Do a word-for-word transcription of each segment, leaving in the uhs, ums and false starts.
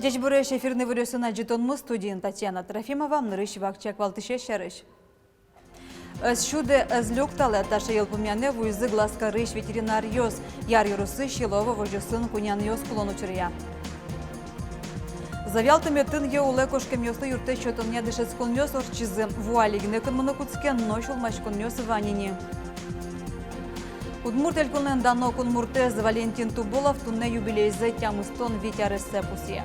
Ӟечбуресь! Эфирын иворъёсын адӟытонмы, студиын Татьяна Трофимова. Нырысь вакчияк валтӥсез сярысь. Ӧз сюдэ, ӧз люкталэ. Таӵе йылпумъянэ вуизы Глазкарысь ветеринаръёс, Яр ёросысь Елово возёсын кунянъёс кулон учыръя. Завьял тыметын йӧ улэ кошкемъёслы юрттэт сётонъя дышетсконъёс ортчизы. Ву али гинэ кынмыны кутске, но сюлмаськонъёс вань ини. Удмурт Элькунлэн дано кунмуртэз Валентин Туболов туннэ юбилейзэ, тямыстон вить арессэ пусъе.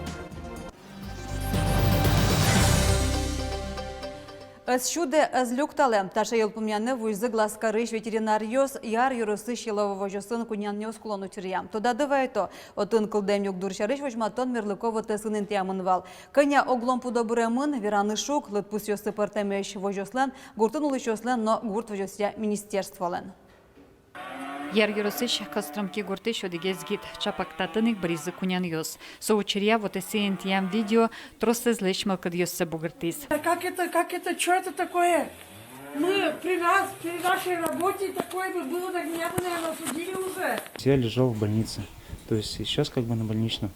Ӧз сюдэ, ӧз люкталэ. Таӵе йылпумъянэ вуизы Глазкарысь ветеринаръёс, Яр ёросысь Елово возёсын кунянъёс кулон учыръя. Тодады вайто, отын кылдэм югдур сярысь возьматон мерлыко вотэсын интыямын вал. Кӧня оглом пудо быремын, вераны шуг. Лыдпусъёссы пӧртэмесь возёслэн, гуртын улӥсьёслэн но гурт возёсъя министерстволэн. Яр ёросысь Костромки гуртысь одӥгез гид. Чапак татын ик быризы кунянъёс. Со учыръя вотэсэ интыям видео тросэзлэсь мылкыдъёссэ бугыртӥз. Да как это, как это, чё это такое? Мы при нас, при нашей работе такое бы было, так меня бы, наверное, осудили уже. Я лежал в больнице, то есть сейчас как бы на больничном.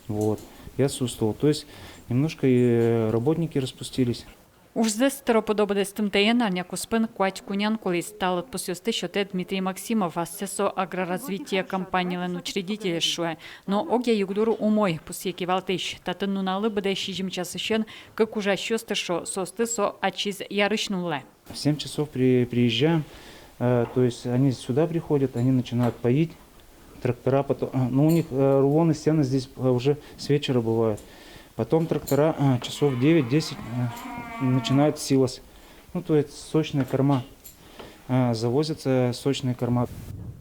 Вот. Я отсутствовал. То есть немножко и работники распустились. Ужзэс тыро-пыдо быдэстымтэен арня куспын куать кунян кулӥз. Та лыдпусъёсты сётэ Дмитрий Максимов, ассэ со «Агроразвитие» компаниялэн учредителез шуэ. Но огъя югдур умой, пусъе кивалтӥсь. Татын нуналлы быдэ сизьым часысен кык ужасьёс тыршо, соосты со ачиз Ярысь нуллэ. В семь часов при-, приезжаем, э, то есть они сюда приходят, они начинают поить. Трактора потом, а, ну, у них, э, рулоны сена здесь, э, уже с вечера бывают. Потом трактора, а, часов девять-десять, э, начинают силос. Ну, то есть сочные корма. Э, завозятся сочные корма.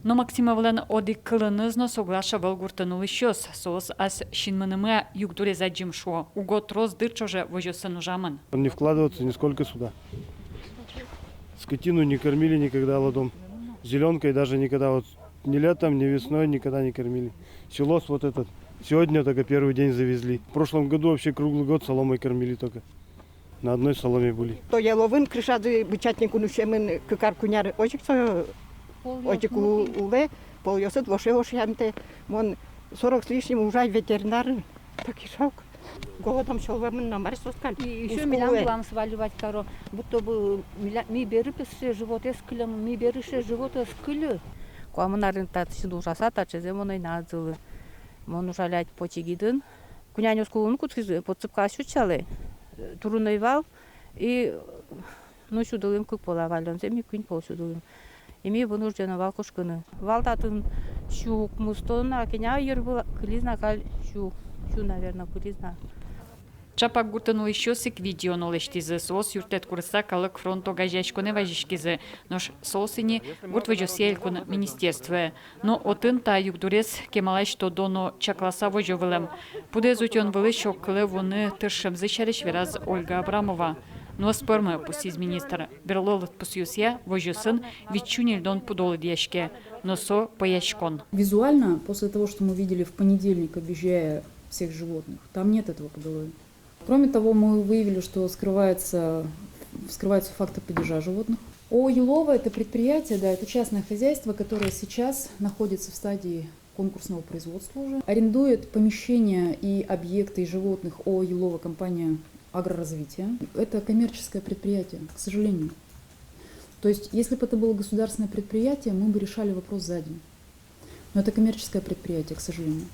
Но Максимовлэн одӥг кылыныз но соглаш ӧвӧл гуртын улӥсьёс. Соос ас синмынымы югдурез адӟим шуо. Уго трос дыр ӵоже возёсын ужамын. Не вкладываться нисколько сюда. Скотину не кормили никогда ладом. Зелёнкой даже никогда, вот ни летом, ни весной никогда не кормили. Силос вот этот. Сегодня только первый день завезли. В прошлом году вообще круглый год соломой кормили только. На одной соломе были. То Еловоын крышазы бычатник унусемын кык ар куняр озьы ик со, озьы ик у-, улэ, полъёсыд вошэ-вошэ ямтэ. Мон сорок с лишним ужай ветеринарын. Таки шок. Голодом сюлэмын но, мар соос каль. И ещё милям вылам сваливать каро, будто бы миля-, ми бере пе сыӵе животэз кылем, ми бере сыӵе животэз кыле. Куамын арын татысь ужаса, таӵезэ мон ӧй на адӟылы. Мон ужалляй почи гидын. Кунянъёс кулыны кутскизы, подсыпка ӧз утчалэ, турын ӧй вал, и Ну, сюдылӥм кык пола валлёнзэ, ми куинь пол сюдылӥм. И ми вынуждены вал кошкыны. Вал татын сю укмыстон на кӧня йыр вылэ, кылиз на каль сю, сю, наверно, кылиз на. Чапак гуртын улӥсьёс ик видео но лэсьтӥзы. Соос юрттэт курыса Калык фронт огазеяськонэ вазиськизы. Нош соос ини гурт возёсъя элькун министерствое. Но отын та югдурез кемалась тодо но чакласа возё вылэм. Пудоез утён вылысь огкылэ вуыны тыршемзы сярысь вераз Ольга Абрамова. Но ӧз пӧрмы, пусйиз министр. Берло лыдпусъёсъя, возёсын витьсю ньыльдон пудо лыдъяське. Но со пӧяськон. Визуально, после того, что мы видели в понедельник, объезжая всех животных, там нет этого поголовья. Кроме того, мы выявили, что скрывается, скрываются факты падежа животных. ООО «Елово» — это предприятие, да, это частное хозяйство, которое сейчас находится в стадии конкурсного производства уже. Арендует помещения и объекты, и животных ООО «Елово» компания «Агроразвитие». Это коммерческое предприятие, к сожалению. То есть, если бы это было государственное предприятие, мы бы решали вопрос за день. Но это коммерческое предприятие, к сожалению.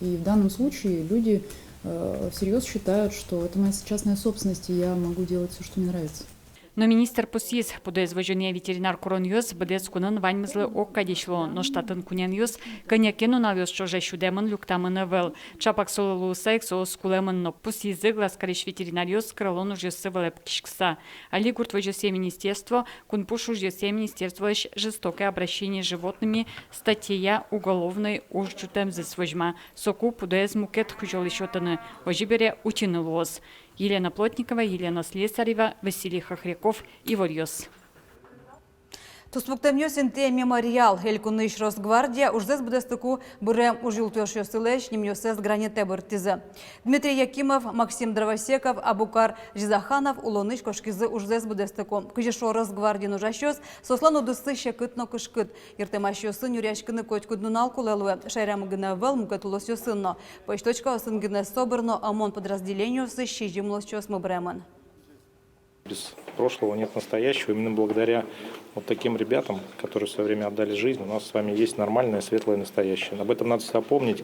И в данном случае люди, э, всерьёз считают, что это моя частная собственность, и я могу делать всё, что мне нравится. Но министр пусйиз, пудоез возёнъя ветеринар куронъёс быдэс кунын ваньмызлы огкадесь луо, нош татын кунянъёс кӧня ке нуналъёс ӵоже сюдэмын-люктамын ӧвӧл. Чапак солы луыса ик соос кулэмын но, пусйизы Глазкарысь ветеринаръёс кырылон ужъёссы вылэ пыкиськыса. Али гурт возёсъя министерство кунпуш ужъёсъя министерстволэсь «Жестокое обращение с животными» статьяя уголовной уж ӝутэмзэс возьма. Соку пудоез мукет кузёлы сётыны, озьы бере, утьыны луоз. Елена Плотникова, Елена Слесарева, Василий Хохряков, «Иворъёс». Туспуктэмъёс интые «Мемориал». Элькунысь Росгвардия ужзэс быдэстыку бырем ужъюлтошъёсылэсь нимъёссэс гранитэ бырттӥзы. Дмитрий Якимов, Максим Дровосеков, Абукар Зизаханов улонысь кошкизы ужзэс быдэстыку. Кызьы шуо Росгвардиын ужасьёс, соослэн удыссы секыт но кышкыт. Йыртэмасьёсын нюръяськыны котькуд нунал кулэ луэ. Шаерамы гинэ ӧвӧл, мукет улосъёсын но. Пӧсьточкаосын гинэ СОБР но ОМОН подразделениосысь сизьым улосчиосмы быремын. Без прошлого нет настоящего. Именно благодаря вот таким ребятам, которые в своё время отдали жизнь, у нас с вами есть нормальное, светлое настоящее. Об этом надо всегда помнить.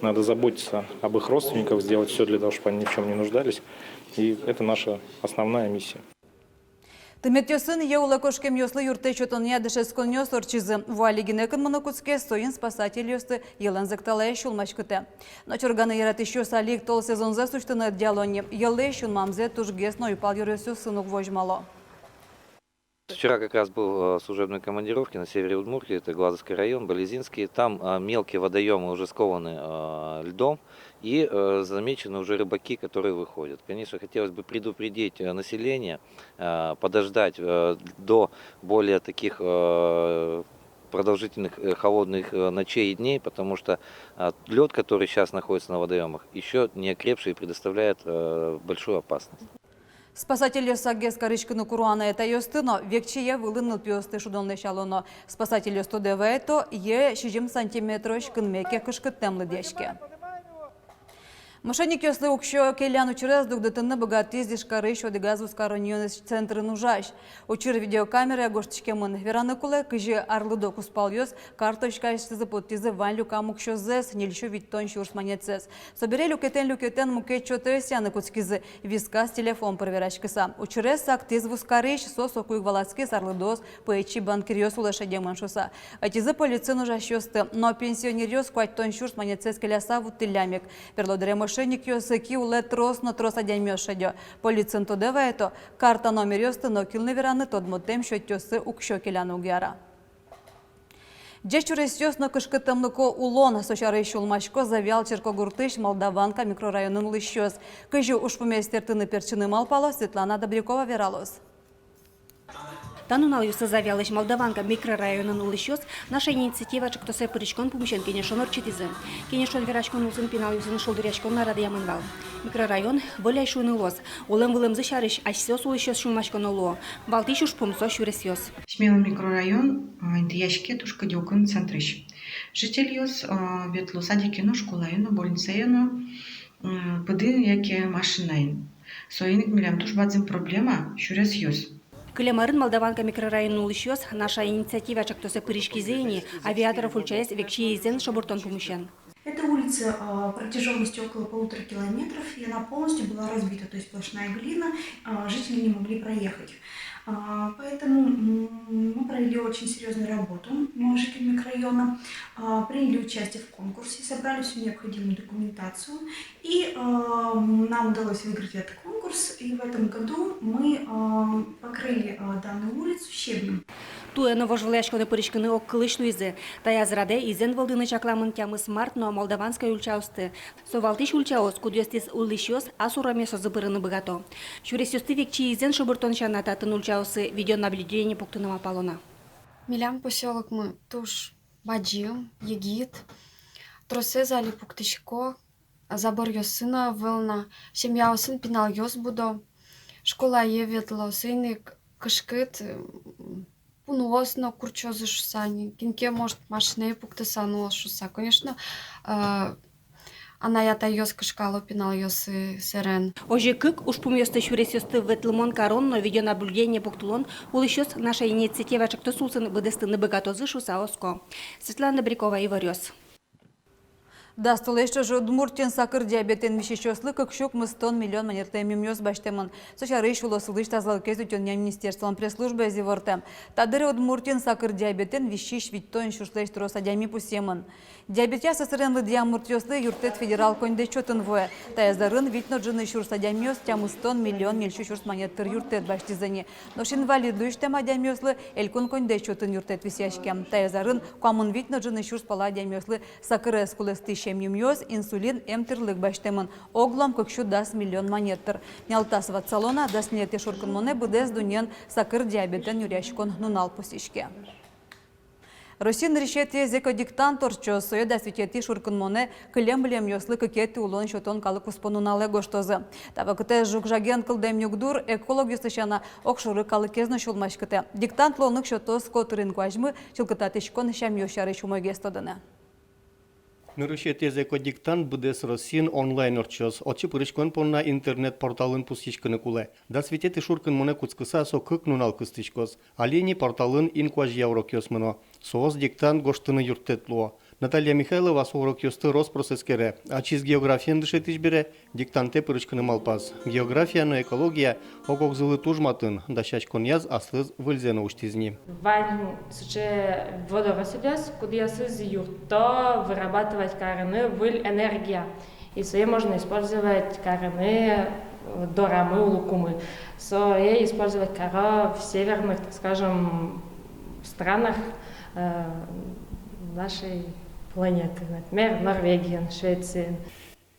Надо заботиться об их родственниках, сделать всё для того, чтобы они ни в чём не нуждались. И это наша основная миссия. Тыметъёсын йӧ улэ кошкемъёслы юрттэт сётонъя дышетсконъёс ортчизы. Вуали гинэ кынмыны кутске, соин спасательёсты йӧлэн зӧкталаез сюлмаськытэ. Но чорыганы яратӥсьёс али ик тол сезонзэс усьтыны ӧдъяло ни. Йӧлэз сюлмамзэ тужгес но уйпал ёросъёсын уг возьмало. Вчера как раз был, э, в служебной командировке на севере Удмуртии, это Глазовский район, Балезинский. Там, э, мелкие водоёмы уже скованы, э, льдом, и, э, замечены уже рыбаки, которые выходят. Конечно, хотелось бы предупредить, э, население, э, подождать, э, до более таких, э, продолжительных, э, холодных, э, ночей и дней, потому что, э, лёд, который сейчас находится на водоёмах, ещё не окрепший и предоставляет, э, большую опасность. Спасательёс сакгес кариськыны куро анай-атайёсты но, Векчи йӧ вылын нылпиосты шудон лэсяло но. Спасательёс тодэ вайто, йӧ сизьым сантиметрозь кынме ке кышкыттэм лыдъяське. Мошенникъёслы уксё келян учырез дугдытыны быгатӥз Ижкарысь одӥгаз вузкаронъён центрын ужась. Учыр видеокамерае гожтӥськемын. Вераны кулэ, кызьы арлыдо кузпалъёс карточкаысьтызы поттӥзы вань люкам уксёзэс, ньыльсю витьтон сюрс манетсэс. Собере люкетэн-люкетэн мукет счётэ ӧсъяны кутскизы, висказ телефон пыр вераськыса. Учырез сактӥз вузкарись, со соку ик валаськиз арлыдоос пӧечи банкиръёс улэ шедемын шуыса. Ӧтизы полициын ужасьёсты, но пенсионеръёс куатьтон сюрс манетсэс келяса вуттӥллям ик. Берло дыре мошенникъёс ки улэ трос но трос адямиос шедё. Полициын тодэ вайто, карта номеръёсты нокинлы вераны, тодмотэм счётъёсы уксё келяны уг яра. Ӟеч сюресъёс но кышкыттэмлыко улон, со сярысь сюлмасько Завьял черкогуртысь Молдаванка микрорайонын улӥсьёс. Кызьы ужпумез тыртыны-пертчыны малпало, Светлана Добрякова вералоз. Та нуналъёсы Завьялысь Молдаванка микрорайонын улӥсьёс «Наша инициатива» ӵектосэ пыриськон пумысен кенешон ортчытӥзы. Кенешон-вераськон улсын пиналъёсын шулдыръяськон но радъямын вал. Микрорайон выль ай шуыны луоз. Улэм-вылэмзы сярысь асьсэос улӥсьёс сюлмаськоно луо. Валтӥсь ужпум — со сюресъёс. Асьмелэн микрорайон, а, интыяське туж кыдёкын центрысь. Жительёс, а, ветло садике но, школае но, больницае но, м, пыдын яке машинаен. Соин ик милям туж бадӟым проблема — сюресъёс. Кылем арын Молдаванка микрорайонын улӥсьёс «Наша инициатива» ӵектосэ пыриськизы ини Авиаторов ульчаез Векчи изэн шобыртон пумысен. Эта улица, а, протяжённостью около полутора километров, и она полностью была разбита, то есть сплошная глина, а, жители не могли проехать. А, поэтому, м, мы провели очень серьёзную работу, мы, жители микрорайона, а, приняли участие в конкурсе, собрали всю необходимую документацию, и, а, нам удалось выиграть этот конкурс, и в этом году мы, а, покрыли, а, данную улицу щебнем. Туэ но вожвылъяськонэ пыриськыны огкылысь луизы. Таяз радэ изэн вылдыны чакламын Тямыс март но Молдаванская ульчаосты. Со валтӥсь ульчаос, кудъёстӥз улӥсьёс ас урамъёсозы пырыны быгато. Сюресъёсты Векчи изэн шобыртон сяна, татын ульчаосы видеонаблюдение пуктыны малпало на. Милям посёлокмы туж бадӟым, егит, тросэз али пуктӥсько, заборъёссы но ӧвӧл на, семьяосын пиналъёс будо, школае ветло, соин ик кышкыт, м, пуныос но курчозы шуса ни, кин ке, может, машинае пуктыса нуоз шуса. Конечно, э, анай-атайёс кышкало пиналъёссы сэрен. Озьы кык ужпумъёсты: сюресъёсты ветлымон карон но видеонаблюдение пуктылон, улӥсьёс «Наша инициатива» ӵектос улсын быдэстыны быгатозы шуса оско. Светлана Добрякова, «Иворъёс». Дас толэзь ӵоже Удмуртиын сакыр диабетэн висисьёслы кык сю укмыстон миллион манетлы эмъюмъёс басьтэмын. Со сярысь улосылысь тазалыкез утёнъя министерстволэн пресс-службаез ивортэ. Та дыре Удмуртиын сакыр диабетэн висись витьтон сюрслэсь трос адями пусъемын. Диабетъя сӧсырен лыдъям муртъёслы юрттэт федерал коньдэт чотын вуэ. Таяз арын вить но ӝыны сюрс адямиос тямыстон миллион ньыльсю сюрс манет тыр юрттэт басьтӥзы ни. Нош инвалидлы усьтэм адямиослы элькун коньдэт чотын юрттэт висъяське. Таяз арын куамын вить но ӝыны сюрс пала адямиослы сакырез кулэстӥсь эмъюмъёс, инсулин, эмтӥрлык басьтэмын. Оглом кык сю дас миллион манет тыр. Нялтас ватсалом на, дас ньылетӥ шуркынмонэ быдэс дуннеын сакыр диабетэн нюръяськон нунал пусйиське. Россиын нырысетӥез экодиктант ортчоз. Сое дас витетӥ шуркынмонэ кылем-вылемъёслы кыкетӥ улон сётон калыккуспо нуналэ гожтозы. Та вакытэ жуг-жаген кылдэм югдур экологъёслы сяна огшоры калыкез но сюлмаськытэ. Диктант луонлык сётоз котырын куазьмы, чылкытатӥськон сямъёс сярысь умойгес тодыны. Нырысетӥез экодиктант быдэс Россиын онлайн ортчоз. Отчы пырыськон понна интернет-порталын пусйиськыны кулэ. Дас витетӥ шуркынмонэ кутскыса со кык нунал кыстӥськоз. Али ини порталын инкуазья урокъёс мыно. Соос диктант гожтыны юрттэт луо. Наталья Михайлова со урокъёсты рос-прос эскере. Ачиз географиен дышетӥсь бере, диктантэ пырыськыны малпаз. География но экология ог-огзылы туж матын, дасяськонъяз аслыз выльзэ но усьтӥз ни. Вань сыӵе водоросльёс, кудъёсыз юртто вырабатывать карыны выль энергия. И сое можно использовать карыны, э, дорамы, улыкумы. Сое использовать каро в северных, так скажем, странах, э, нашей планеты, например, Норвегиын, Швециын.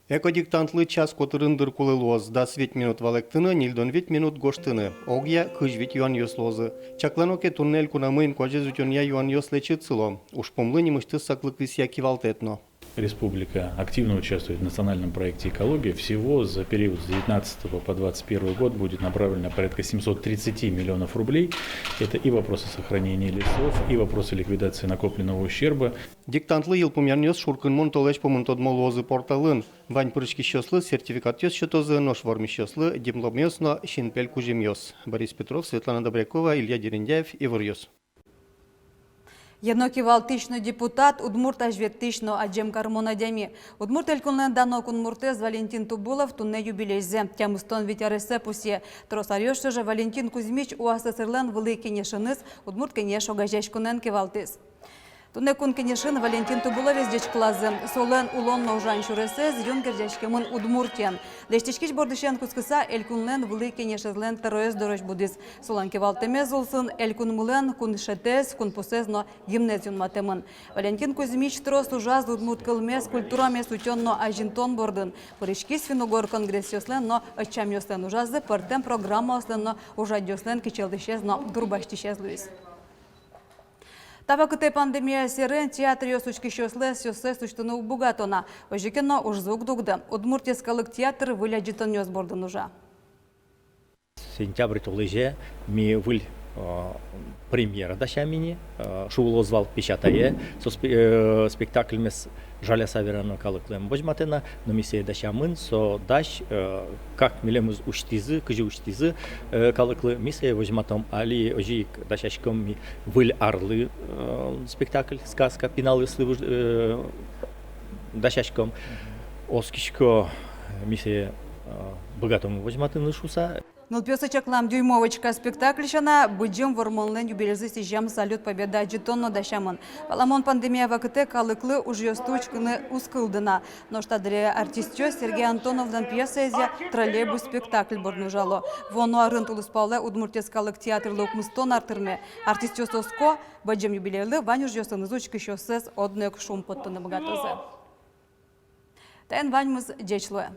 Экодиктантлы час котырын дыр кулэ луоз: дас вить минут валэктыны, ньыльдон вить минут гожтыны. Огъя кызь вить юанъёс луозы. Чаклано ке, туннэ элькунамы инкуазез утёнъя юанъёс лэчыт сыло. Ужпумлы нимысьтыз саклык висъя кивалтэт но. Республика активно участвует в национальном проекте «Экология». Всего за период с девятнадцатого по двадцать первый год будет направлено порядка семьсот тридцать миллионов рублей. Это и вопросы сохранения лесов, и вопросы ликвидации накопленного ущерба. Диктантлы йылпумъянъёс шуркынмон толэзь пумын тодмо луозы порталын. Вань пырыськисьёслы сертификатъёс сётозы, нош вормисьёслы дипломъёс но синпель кузьымъёс. Борис Петров, Светлана Добрякова, Илья Дерендяев, «Иворъёс». Ено кивалтӥсь но депутат, удмурт азьветлӥсь но адӟем карымон адями. Удмурт Элькунлэн дано кунмуртэз Валентин Тубылов туннэ юбилейзэ, тямыстон вить арессэ пусъе. Трос аръёс ӵоже Валентин Кузьмич УАССР-лэн Вылӥ Кенешыныз, Удмурт Кенеш огазеяськонэн кивалтӥз. Туннэ Кун Кенешын Валентин Тубыловез ӟечкылазы. Солэн улон но ужан сюресэз юн герӟаськемын Удмуртиен. Лэсьтӥськись бордысен кутскыса, Элькунлэн Вылӥ Кенешезлэн тӧроез дорозь будӥз. Солэн кивалтэмез улсын элькунмылэн куншетэз, кунпусэз но гимнэз юнматэмын. Валентин Кузьмич трос ужаз удмурт кылмес, культурамес утён но азинтон бордын. Пыриськиз финн-угор конгрессъёслэн но ӧтчамъёслэн ужазы, пӧртэм программаослэн но ужрадъёслэн кичӧлтӥсез но дурбасьтӥсез луиз. Та вакытэ пандемия сэрен театръёс учкисьёслы ӧсъёссэс усьтыны уг быгато на. Озьы ке но, ужзы уг дугды. Удмурт йӧскалык театр выль адӟытонъёс бордын ужа. Сентябрь толэзе ми выль, э, премьера дасям ини, э, «Шуылоз вал песятае». Со спе-, э, спектакльмес, жаляса верано, калыклы ӧм возьматэ на, но ми сое дасямын, со дась, э, как милемыз усьтӥзы, кызьы усьтӥзы, э, калыклы, ми сое возьматом. Али озьы ик дасяськом ми «Выль арлы», э, спектакль, сказка, пиналъёслы выж-, э, дасяськом. Оскисько, ми сое, э, быгатом возьматыны шуыса. Нылпиослы чаклам «Дюймовочка» спектакль сяна, Быдӟым Вормонлэн юбилейзэ сӥзем «Салют, Победа» адӟытон но дасямын. Валамон, пандемия вакытэ калыклы ужъёсты учкыны уз кылды на. Нош та дыре артистъёс Сергей Антоновлэн пьесаезъя «Троллейбус» спектакль бордын ужало. Вуоно арын тулыспалэ Удмурт йӧскалык театрлы укмыстон ар тырме. Артистъёс оско, Быдӟым юбилейлы вань ужъёсынызы учкисьёссэс одно ик шумпоттыны быгатозы. Таин ваньмыз, ӟеч луэ.